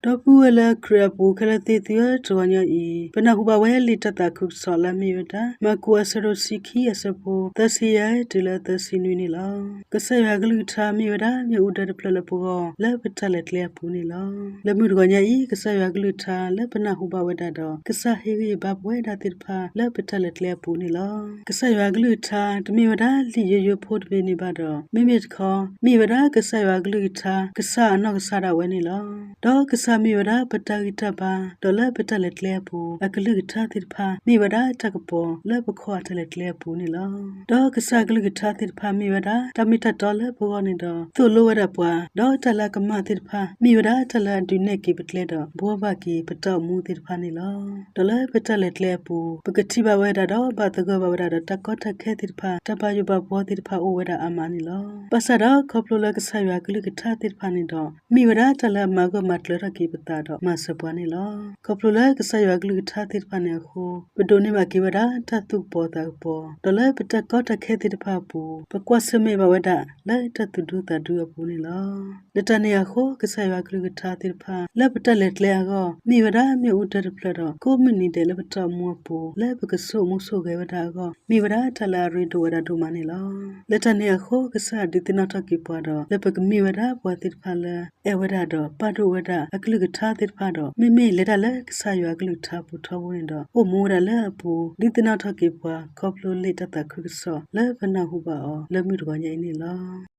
ဒီပုၢ်ဝဲၢ်လၢခရံာ်အပူၤခဲလၢာ်သ့ၣ်သုဧၢ, တဂီၤညါအံၤ ပနၢ်ဟူဘၣ်ဝဲလံာ်တၢ်သးခုကစီၣ်လၢအမ့ၢ်ဝဲဒၣ် မၢ်ကူးအဆၢဒိၣ်တဆံခံအဆၢဖိသၢဆံယဲၢ်တုၤလၢသၢဆံနွံန့ၣ်လီၤ. ကစၢ်ယွၤအကလုၢ်ကထါမ့ၢ်ဝဲဒၣ် မ့ၣ်အူဒၢတဖျၢၣ်လၢပဂီၢ် လၢပတၢ်လဲၤကျဲအပူၤန့ၣ်လီၤ. လၢမုၢ်တဂီၤညါအံၤ ကစၢ်ယွၤအကလုၢ်ကထါလၢပနၢ်ဟူဘၣ်ဝဲဒၣ်ဒီး ကစၢ်ဟ့ၣ်ဂံၢ်ဟ့ၣ်ဘါပဝဲဒၣ်သ့ၣ်တဖၣ်လၢပတၢ်လဲၤကျဲအပူၤန့ၣ်လီၤ. ကစၢ်ယွၤအကလုၢ်ကထါ တမ့ၢ်ဝဲဒၣ်လံာ်ယိယိဖိတဘ့ၣ်န့ၣ်ဘၣ်ဒီး မ့မ့ၢ်တခီ မ့ၢ်ဝဲဒၣ်ကစၢ်ယွၤအကလုၢ်ကထါ ကစၢ်အနီၢ်ကစၢ်ဒၣ်ဝဲန့ၣ်လီၤ. ဒီးကစၢ်မ့ၢ်ဝဲဒၣ်ပတၢ်ဂံၢ်တၢ်ဘါ ဒီးလၢပတၢ်လဲၤကျဲအပူၤ အကလုၢ်ကထါသ့ၣ်တဖၣ် မ့ၢ်ဝဲဒၣ်တၢ်ကပီၤလၢပခီၣ်အတၢ်လဲၤကျဲအပူၤန့ၣ်လီၤ. ဒီးကစၢ်အကလုၢ်ကထါသ့ၣ်တဖၣ်မ့ၢ်ဝဲဒၣ် တၢ်မ့ၢ်တၢ်တီလၢပဂီၢ်န့ၣ်ဒီး သိၣ်လိဝဲဒၣ်ပှၤ, ဒီးတၢ်လၢအကမၣ်သ့ၣ်တဖၣ် မ့ၢ်ဝဲဒၣ်တၢ်လၢအဒုးနဲၣ်က့ၤပကျဲဒီး ဘှီဘၣ်က့ၤပတၢ်အိၣ်မူသ့ၣ်တဖၣ်န့ၣ်လီၤ. ဒီးလၢပတၢ်လဲၤကျဲအပူၤ ပကထံၣ်ဘၣ်ဝဲဒၣ်ဒီး ဘၣ်သဂၢၢ်ဘၣ်ဝဲဒၣ်ဒီး တၢ်ကီတၢ်ခဲသ့ၣ်တဖၣ် တၢ်ဘၣ်ယိၣ်ဘၣ်ဘှီသ့ၣ်တဖၣ်အိၣ်ဝဲဒၣ်အါမးန့ၣ်လီၤ. ဘၣ်ဆၣ်ဒီးခီဖျိလၢကစၢ်ယွၤအကလုၢ်ကထါသ့ၣ်တဖၣ်န့ၣ်ဒီး မ့ၢ်ဝဲဒၣ်တၢ်လၢအမၤဂၢၢ်မၤကျၢၤထီၣ်က့ၤပသးဒီးမၤစၢၤပှၤန့ၣ်လီၤ. ခီဖျိလၢကစၢ်ယွၤအကလုၢ်ကထါသ့ၣ်တဖၣ်န့ၣ်အဃိ ပဒိးန့ၢ်ဘၣ်က့ၤဝဲဒၣ်တၢ်သူၣ်ကပီၤသးကပီၤ, ဒီးလၢပတၢ်ကီတၢ်ခဲသ့ၣ်တဖၣ်အပူၤ ပကွၢ်ဆၢၣ်မဲာ်ဘၣ်ဝဲဒၣ်လၢတၢ်သူၣ်ဒူသးဒူအပူၤန့ၣ်လီၤ. လၢတၢ်န့ၣ်အဃိ ကစၢ်ယွၤအကလုၢ်ကထါသ့ၣ်တဖၣ် လၢပတၢ်လဲၤကျဲအဂီၢ် မ့ၢ်ဝဲဒၣ်မ့ၣ်အူဒၢတဖျၢၣ်ဒီး ကိးမုၢ်နံၤဒဲးလၢပတၢ်အိၣ်မူအပူၤ လၢပကဆိကမိၣ်ဆိၣ်ဂဲၤဝဲဒၣ်အဂီၢ် မ့ၢ်ဝဲဒၣ်တၢ်လၢအရ့ဒိၣ်ဝဲဒၣ်ဒိၣ်မးန့ၣ်လီၤ. လၢတၢ်န့ၣ်အဃိ ကစၢ်ဒုးသ့ၣ်နီၣ်ထီၣ်က့ၤပှၤဒီး လၢပကမ့ၢ်ဝဲဒၣ်ပှၤသ့ၣ်တဖၣ်လၢ အဲၣ်ဝဲဒၣ်ဒီးပာ်ဒိၣ်ဝဲဒၣ်အကလုၢ်ကထါသ့ၣ်တဖၣ်ဒီး မ့မ့ၢ်လဲၤတၢ်လၢကစၢ်ယွၤအကလုၢ်ကထါအပူၤထီဘိန့ၣ်ဒီး အိၣ်မူဝဲဒၣ်လၢအပူၤ ဒုးသ့ၣ်နီၣ်ထီၣ်က့ၤပှၤ ခီဖျိလံာ်တၢ်သးခုကစီၣ် လၢပနၢ်ဟူဘၣ်အီၤလၢမုၢ်တဂီၤညါအံၤန့ၣ်လီၤ.